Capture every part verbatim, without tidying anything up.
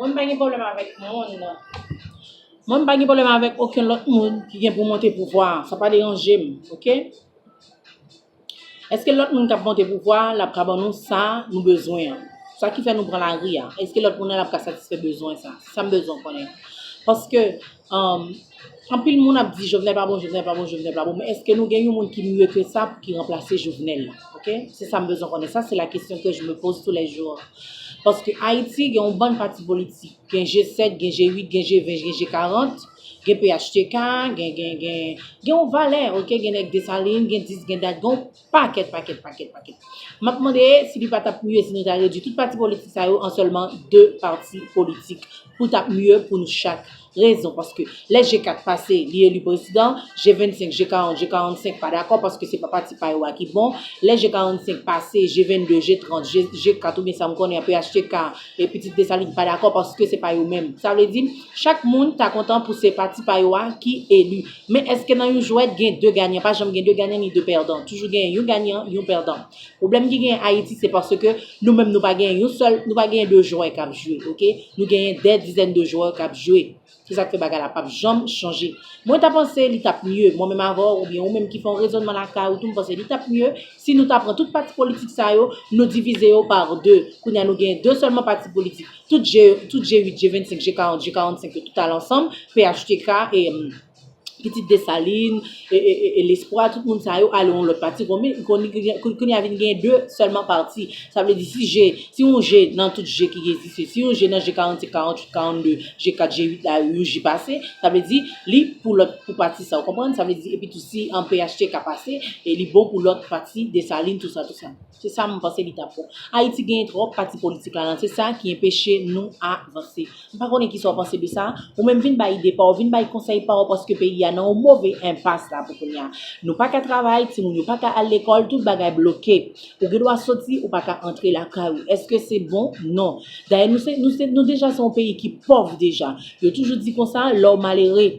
Mwen, m pa gen pwoblèm avèk moun. Mwen, m pa gen pwoblèm avèk okenn lòt moun ki gen pou monte pouvwa a. Sa pa deranje m, oke? Èske lòt moun k ap monte pouvwa a, l ap ka ban nou sa nou bezwen an? Sa ki fè nou pran lari a, èske lòt moun nan l ap ka satisfè bezwen sa? Se sa m bezwen konnen. Paske, um, anpil moun ap di Jovenel pa bon, Jovenel pa bon, Jovenel pa bon. Men èske nou gen yon moun ki mye ke sa pou ki ranplase Jovenel la? Oke? Se sa m bezwen konnen. Ça, c'est la question que je me pose tous les jours. Paske Ayiti gen yon bann pati politik. Gen G sèt, gen G uit, gen G ven, gen G karant, gen P H T K, gen, gen, gen, gen yon valè, oke, gen nèg Desalin, gen dis, gen dat, gen yon pakèt, pakèt, pakèt, pakèt. M ap mande si li pa t ap mye si nou ta redui tout pati politik sa yo an sèlman de pati politik pou t ap mye pou nou chak. Rezon, paske lè G kat pase, li eli prezidan, G vennsenk, G karant, G karannsenk pa dakò paske se pa pati pa yo a ki bon. Lè G karannsenk pase, G vennde, G trant, G, G kat oubyen sa m konnen an, P H T K, e Pitit Desalin pa dakò paske se pa yo menm. Sa vle di, chak moun ta kontan pou se pati pa yo a ki eli. Men èske nan yon jwèt gen de ganyan? Pa janm gen de ganyan ni de pèdan. Toujou gen yon ganyan, yon pèdan. Pwoblèm ki gen Ayiti, se paske nou menm nou pa gen yon sèl, nou pa gen de jwè k ap jwe, oke? Nou genyen dè dizèn de jwè k ap jwe. Se sa k fè bagay la p ap janm chanje. Mwen ta panse li t ap mye, mwen menm avè w, oubyen ou menm ki fè yon rezònman lakay ou tou, m panse li t ap mye si nou ta pran tout pati politik sa yo, nou divize yo pa de. Kounye a nou genyen de sèlman pati politik. Tout G, tout G uit, G vennsenk, G karant, G karannsenk yo tout al ansanm, P H T K e, em, Pitit Desalin, e, e, e, e Lespwa, tout moun sa yo ale yon lòt pati. Kounye, kounye, kounye a vin gen de sèlman pati. Sa vle di si G, si yon G nan tout G ki egziste, si yon G nan G karannsenk, karannwit, karannde, G kat, G uit la, yon G pase, sa vle di li pou lòt, pou pati sa, ou konprann? Sa vle di, epi tou si an P H T K pase, e li bon pou lòt pati, Desalin, tou sa, tou sa. Se sa m panse li t ap bon. Ayiti genyen twòp pati politik la, se sa ki enpeche nou avanse. M pa konnen kisa w panse de sa. Ou menm vin bay ide pa w, vin bay konsèy pa w, paske peyi a nan yon move enpas la pou kounye a. Nou pa ka travay, timoun yo pa ka al lekòl, tout bagay bloke. Ou gen dwa soti, ou pa ka antre lakay ou. Èske se bon? Non. Dayè, nou se, nou se, nou deja se yon peyi ki pòv deja. Yo toujou di konsa, lè w malere,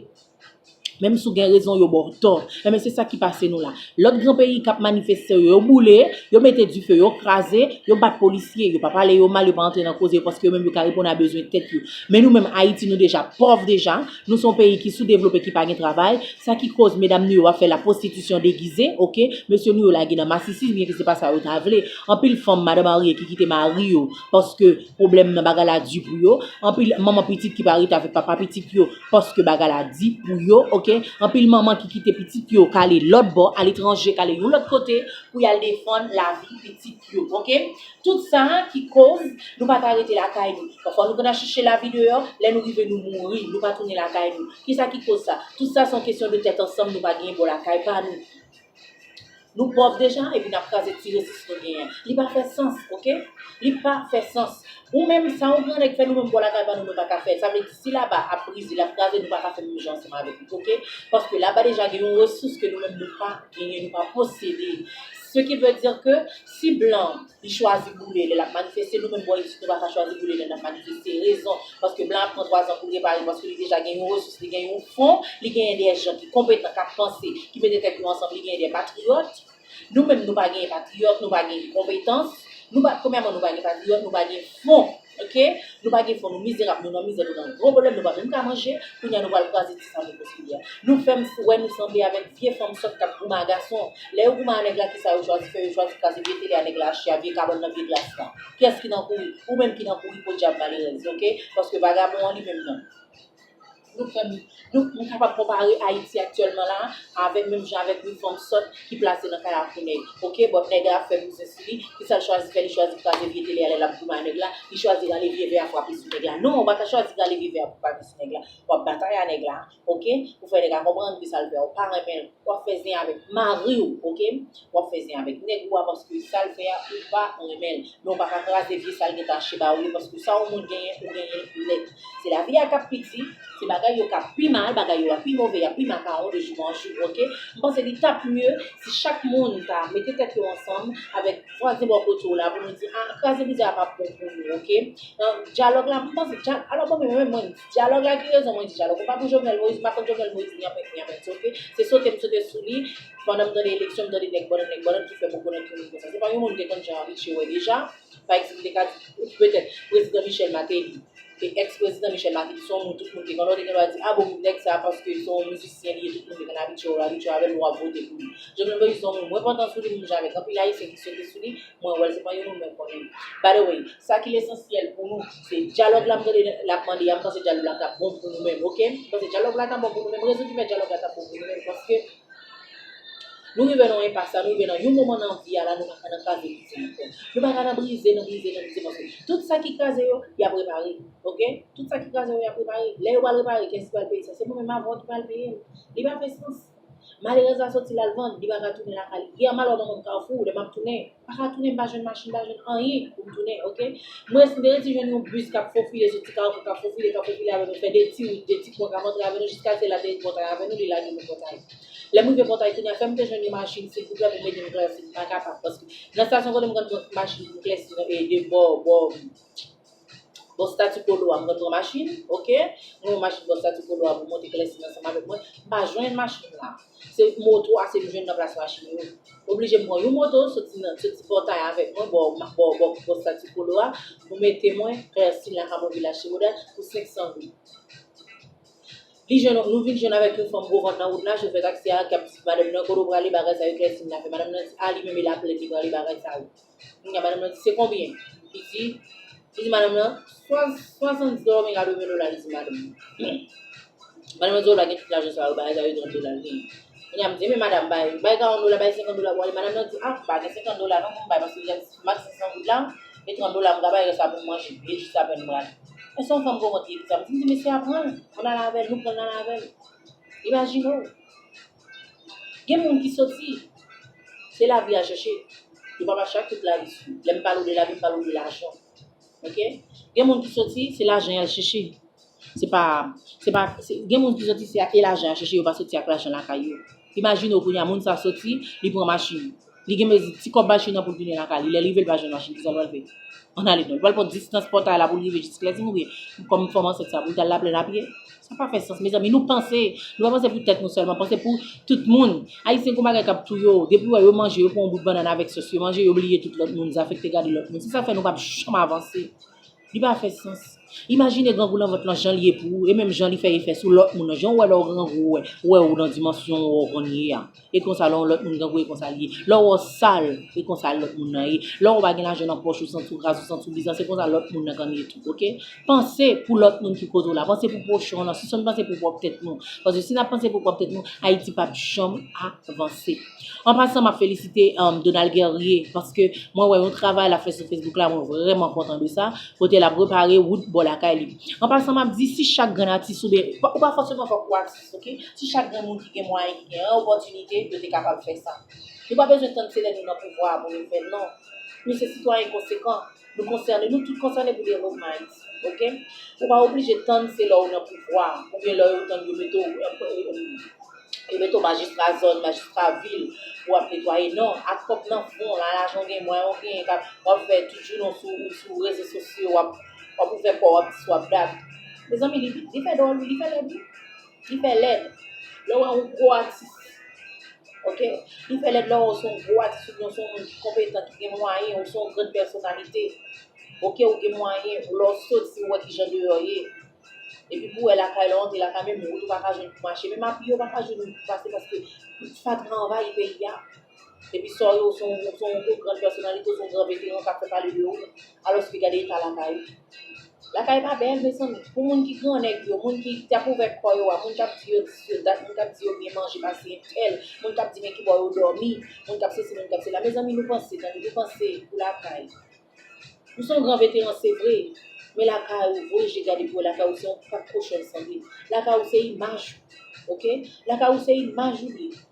menm si w gen rezon, yo ba w tò. Enben, se sa ki pase nou la. Lòt gran peyi k ap manifeste yo, yo boule, yo mete dife, yo kraze, yo bat polisye, yo pa pale yo mal, yo pa antre nan koze yo, paske yo menm yo ka reponn a bezwen tèt yo. Men nou menm, Ayiti, nou deja pòv deja, nou se yon peyi ki soudevlope, ki pa gen travay, sa ki koz medam nou yo ap fè la prostitution déguisée, oke? Mesye nou yo lage nan masisi, byenke se pa sa yo ta vle. Anpil fanm, madan marye ki kite mari yo, paske pwoblèm nan bagay la di pou yo. Anpil manman pitit ki pa rete avèk papa pitit yo, paske bagay la di pou yo, oke? Anpil manman ki kite pitit yo, k ale lòt bò, aletranje, k ale yon lòt kote, pou y al defann lavi pitit yo, oke? Tout sa ki koz nou pa ka rete lakay nou. Pafwa nou konn al chèche lavi deyò, lè nou rive nou mouri, nou pa tounen lakay nou. Kisa ki koz sa? Tout sa se yon kesyon de tèt ansanm, nou pa gen bò lakay pa nou. Nou pòv deja, epi n ap kraze ti resous nou genyen. Li pa fè sans, oke? Li pa fè sans. Ou menm, sa yon gran nèg fè nou menm bò lakay pa nou, nou pa ka fè. Sa vle di, si laba ap brize, l ap kraze, nou pa ka fè menm jan ansanm avèk li, oke? Paske laba deja gen yon resous ke nou menm nou pa genyen, nou pa posede. Ce qui veut dire que si blan li chwazi boule, lè l ap manifeste, nou menm bò isit, nou pa ka chwazi boule lè n ap manifeste. Rezon, paske blan ap pran twazan pou l repare, paske li deja gen yon resous, li gen yon fon, li genyen de jan ki konpetan, k ap panse, ki mete tèt yo ansanm, li genyen de patriyòt. Nou menm, nou pa gen patriyòt, nou pa gen konpetans, nou pa, premyèman, nou pa gen patriyòt, nou pa gen fon, oke? Nou pa gen fon, nou mizerab, nou nan mizè, nou nan gwo pwoblèm, nou pa menm ka manje, kounye a nou pral kraze ti sa nou posede a. Nou fè m wè nou sanble avèk vye fanm sòt k ap goumen a gason. Lè yo goumen a nèg la, kisa yo chwazi fè? Yo chwazi kraze vye tele a nèg la achte a, vye kabann nan, vye glas la. Kiyès ki nan kouri? Ou menm ki nan kouri, podyab malerèz, oke? Paske vagabon an li menm nan. Nou fè m, nou, nou kapab konpare Ayiti aktyèlman la avèk, menm jan avèk yon fanm sòt ki plase nan kay ak yon nèg. Oke, bon, nèg la fè bouzen sou li, kisa l chwazi fè? Li chwazi kraze vye tele a lè l ap goumen a nèg la, li chwazi rale vye vè a frape sou nèg la. Non, ou pa ka chwazi rale vye vè a pou frape sou nèg la. W ap batay a nèg la, oke? Pou fè nèg la konprann ke sa l fè a, ou pa renmen l. W ap fè zen avèk mari w, oke? W ap fè zen avèk nèg ou a paske sa l fè a, ou pa renmen l. Men w pa ka kraze vye sa l gentan achte ba ou yo, paske sa yon moun genyen, ou genyen l nèt. Se lavi a k ap pi di, se bagay yo k ap pi mal, bagay yo ap pi move, y ap pi makawon de jou an jou, oke? M panse li t ap mye si chak moun ta mete tèt yo ansanm avèk vwazen bò kote w la pou nou di, a, kraze brize a p ap bon pou nou, oke? Dyalòg la, m panse, dya-, alò, bon, men, men, mwen, dyalòg la ki rezon mwen di dyalòg. Ou pa pou Jovenel Moïse, m pa kont Jovenel Moïse, ni anpèt, ni anpèt, oke? Se sote m sote sou li, pandan m tande eleksyon, m tande nèg bòdòt, nèg bòdòt ki fè m rekonèt yon moun konsa. Se pa yon moun m te konn jan abitye wè deja. Pa egzanp, m te ka di, petèt, prezidan Michel Martelly, e èks prezidan Michel Martelly, se yon moun tout moun te konn, ou te gen dwa di, a bon, nèg sa, paske se yon mizisyen li ye, tout moun te konn abitye wè l, abitye avè l, nou ap vote pou li. Jovenel Moïse, se yon moun mwen pantan sou li, menm jan avèk anpil Ayisyen ki sote sou li, mwen wè l, se pa yon moun mwen konnen. By the way, sa ki lesansyèl pou nou, se dyalòg la m tande l ap mande a, m panse dyalòg la t ap bon pou nou menm, oke? M panse dyalòg la t ap bon pou nou menm. Rezon ki fè dyalòg la t ap bon pou nou menm, paske nou rive nan yon enpas la, nou rive nan yon moman nan vi a la, nou pa ka nan kraze brize ankò. Nou pa ka nan brize, nan brize, nan brize, paske tout sa ki kraze yo, y ap repare, oke? Tout sa ki kraze yo, y ap repare. Lè yo pral repare, kiyès ki pral peye sa? Se mwen menm avè w ki pral peye l. Li pa fè sans. Malerèz la soti l al vann, li pa ka tounen lakay li. Yè m al wè manman m Kafou, lè m ap tounen, pa ka tounen, m pa jwenn machin, m pa jwenn anyen pou m tounen, oke? Mwen, m te resi jwenn yon bis k ap fofile soti Kafou, k ap fofile, k ap fofile avè nou, fè de ti wout, de ti pon k ap antre avè nou, jiskaske l ateri Pòtay avè nou, li lage nou Pòtay. Lè m rive Pòtay kounye a, fè m te jwenn yon machin, silvouplè, pou m ede m klèsi, m pa kapab, paske nan estasyon kote m konn pran machin pou m klèsi, e, de bò, bò, bò Statu Polo a, m konn pran machin, oke? Mwen yon machin bò Statu Polo a pou monte klèsi ansanm avèk mwen. M pa jwenn machin la. Se moto a, se m jwenn nan plas machin yo. Oblije m pran yon moto, soti nan, soti Pòtay avèk mwen, bò, bò, bò, bò Statu Polo a, pou mete mwen klèsi lakay mwen vilaj Chiròdè pou senk san goud. Li jwenn, nou vin jwenn avèk yon fanm gwo vant nan wout la, chofè taksi a k ap di madanm nan, "Kote w prale, bagay sa yo, klèsi m la fè." Madanm nan di, a, li menm e laplèn li prale, bagay sa yo. Kounye a, madanm nan di, "Se konbyen?" Li di, li di madanm nan, "Swa-, swasanndis dola oubyen katreven dola," li di madanm nan. Madanm nan di, "O, la gen tout lajan sa yo, bagay sa yo, trant dola l genyen." Kounye a, m di, "Men madanm, bay, bay karant dola, bay senkant dola pou ale." Madanm nan di, "A, pa gen senkant dola non pou m bay, paske deja max senk san goud la, e trant dola m ka bay, rès la pou m manje, e jis apèn m prale." Men se yon fanm gwo vant li ye, sa. M di, m di, "Mesye a pran l, ann ale avè l, nou pran l, n ale avè l." Imajine w. Gen moun ki soti, se lavi a chèche. Yo pa mache ak tout lavi sou. Lè m pale w de lavi, m pale w de lajan. Oke? Gen moun ki soti, se lajan y al chèche. Se pa, se pa, se, gen moun ki soti, se e lajan y al chèche, yo pa soti ak lajan lakay yo. Imajine w kounye a, moun sa soti, li pran machin. Li gen mezi ti kòb machin nan pou l tounen lakay li. Lè l rive, l pa jwenn machin, kisa l pral fè? Ann ale non. Li pral pran distans Pòtay la pou l rive jis Klèsin oubyen kòm fanm ansent sa pou l t al Laplèn a pye? Sa pa fè sans, mezanmi. Nou panse, nou pa panse pou tèt nou sèlman, panse pou tout moun. Ayisyen gon bagay k ap touye w. Depi w wè yo manje, yo pran yon bout bannann avèk sòs, yo manje, yo bliye tout lòt moun, zafè k te gade lòt moun. Se sa k fè nou p ap janm avanse. Li pa fè sans. Imajine grangou nan vant lan jan l ye pou ou, e menm jan li fè efè sou lòt moun nan. Jan w wè lè w grangou, w wè, w wè w nan dimansyon w konn ye a. E konsa lè yon lòt moun grangou, e konsa l ye. Lè w wè w sal, e konsa lòt moun nan ye. Lè w pa gen lajan nan pòch ou, santi w raz, ou santi w bizan, se konsa lòt moun nan konn ye tou, oke? Panse pou lòt moun ki kote w la. Panse pou pwochen w nan. Sispann panse pou pwòp tèt nou. Paske si n ap panse pou pwòp tèt nou, Ayiti p ap janm avanse. An pasan, m ap felisite, um, Donald Guerrier, paske mwen wè yon travay l ap fè sou Facebook la, mwen vrèman kontan de sa, kote l ap repare wout bò lakay li. An pasan, m ap di, si chak grenn atis oubyen, ou pa fòseman fòk ou atis, oke? Si chak grenn moun ki gen mwayen, ki gen opòtinite, yo te kapab fè sa. Nou pa bezwen tann se lè nou nan pouvwa a pou nou fè l, non. Nou se sitwayen konsekan. Nou konsène, nou tout konsène pou devlopman Ayiti, oke? Ou pa oblije tann se lè w nan pouvwa, oubyen lè yo tann yo mete w, yo mete w majistra zòn, majistra vil, pou w ap netwaye. Non, ak kòb nan fwon, la lajan w gen, mwayen w gen, w ap fè tout jounen w sou, sou rezo sosyo, w ap, w ap ouvè kò w, w ap di sa w ap dat. Mezanmi, li, li fè dwòl, wi, li fè lèd, wi. Li fè lèd. Lè w wè yon gwo atis, oke? Li fè lèd lè w wè w se yon gwo atis oubyen w se yon moun ki konpetan, ki gen mwayen, ou se yon grann pèsonalite. Oke, ou gen mwayen, lè w soti, ou wè kijan deyò ye. Epi pou w wè lakay, lè w antre lakay, menm wout ou pa ka jwenn pou mache. Menm a pye, ou pa ka jwenn wout pou pase paske fatra anvayi peyi a. Epi sa w ye, ou se yon, ou se yon gwo grann pèsonalite, ou se yon gran veteran k ap fè pale de ou. Alòske gade eta lakay ou. Lakay pa bèl, mezanmi. Pou moun ki grannèg yo, moun ki t ap ouvè kò yo a, moun k ap di yo dis yo dat, moun k ap di yo byen manje pase entèl, moun k ap di men ki bò yo dòmi, moun k ap sesi, moun k ap sela. Mezanmi, nou panse, tande, nou panse pou lakay. Ou se yon gran veteran, se vre, men lakay ou, voye je gade pou wè lakay ou se yon pak kochon l sanble. Lakay ou se imaj ou, oke? Lakay ou se imaj ou li ye.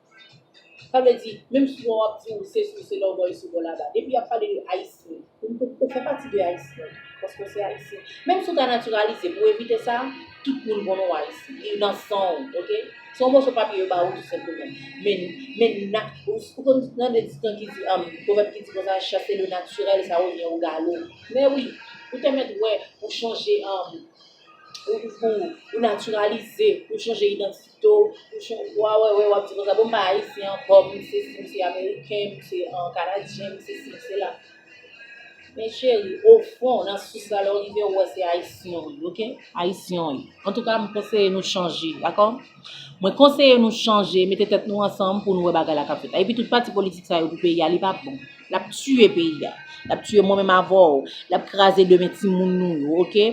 Sa vle di, menm si w ap di ou se sou, se lòbòy sou bò laba. Depi y ap pale de Ayisyen, ou, ou, ou fè pati de Ayisyen, paske w se Ayisyen. Menm si w ta natiralize, pou evite sa, tout moun konnen w Ayisyen. Li nan san w, oke? Se yon moso papye yo ba ou, tou senpleman. Men, men, na, ou, ou konn tande diktan ki di, um, pwovèb ki di konsa, chasser le naturel, ça revient au galop. Men wi, ou te mèt wè, ou chanje, um, ou, ou, ou natiralize, ou chanje idantite w, ou chan-, w a wè, wè, w ap di konsa, bon, m pa ayisyen ankò, m se si, m se ameriken, m se, uh, kanadyen, m se si, m se la. Men cheri, o fon, nan sous la, lè w rive, ou wè se ayisyen w ye, oke? Ayisyen w ye. Antouka, m konseye nou chanje, dakò? Mwen konseye nou chanje, mete tèt nou ansanm pou nou wè bagay la k ap fèt la. Epi tout pati politik sa yo pou peyi a, li p ap bon. L ap tiye peyi a. L ap tiye mwen menm avè w. L ap kraze demen timoun nou yo, oke?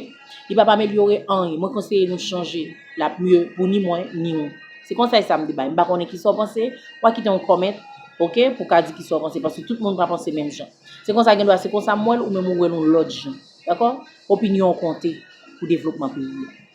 Li p ap amelyore anyen. Mwen konseye nou chanje. L ap mye pou ni mwen, ni ou. Se konsèy sa m te bay. M pa konnen kisa w panse. W a kite yon comment, oke, pou w ka di kisa w panse. Paske tout moun pa panse menm jan. Se konsa gen dwa, se konsa m wè l, ou menm ou wè l yon lòt jan. Dakò? Opinyon w konte pou devlopman peyi a.